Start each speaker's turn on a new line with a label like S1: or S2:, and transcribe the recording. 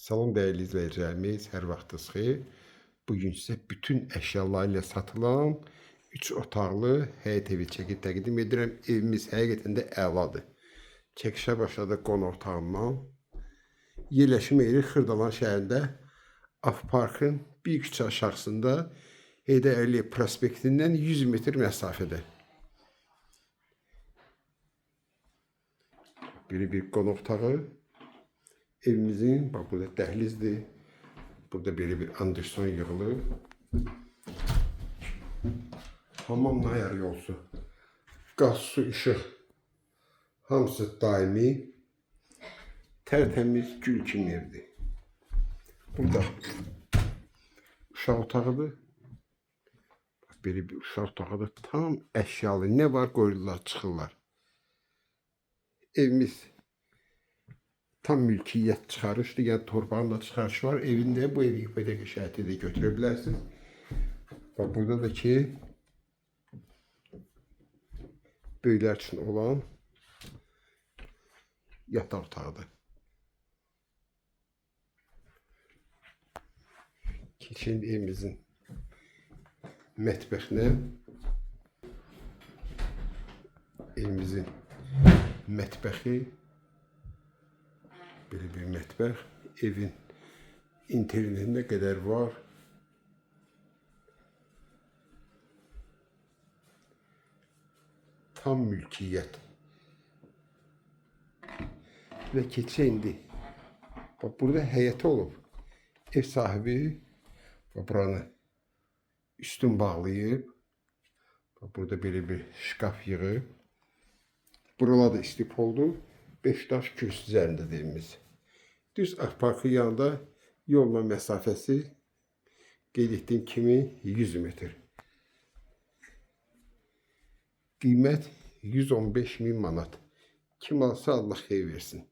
S1: Salam dəyərli izləyicilərimiz, hər vaxtınız xeyir. Bugün sizə bütün əşyaları ilə satılan 3 otaqlı həyət evi çəkib təqdim edirəm. Evimiz həqiqətən də əladır. Çəkişə başladıq qonaq otağından. Yerləşmə yeri Xırdalan şəhərində Avparkın bir küçə aşağısında Heydər Əliyev prospektindən 100 metr məsafədə. Biri bir qonaq otağı. Evimizin, bax burada dəhlizdir. Burada belə bir Anderson yığılıb. Hamam ayarı yolsu. Qaz, su, işıq hamısı daimi. Tərtəmiz gül kimi evdir. Burada uşaq otağıdır. Bax, belə bir uşaq otağıdır. Tam əşyalı. Nə var qoyurlar, çıxırlar. Evimiz tam mülkiyyət çıxarışdır. Yəni torpağın da çıxarışı var. Evində bu evi ipoteka şərti də götürə bilərsiniz. Bax burada da ki böyüklər üçün olan yataq otağıdır. Keçin evimizin mətbəxinə. Evimizin mətbəxi belə bir mətbəx. Evin internetində qədər var. Tam mülkiyyət. Və keçək indi. Bax burada həyəti olub. Ev sahibi bax buranı üstün bağlayıb. Bax burada belə bir şkaf yığıb. Buralar da istipoldur. 5 daş kürsü üzərindədir evimiz. Düz Parkın yanında yolla məsafəsi qeyd etdiyim kimi 100 metr. Qiymət 115 min manat. Kim alsa Allah xeyir versin.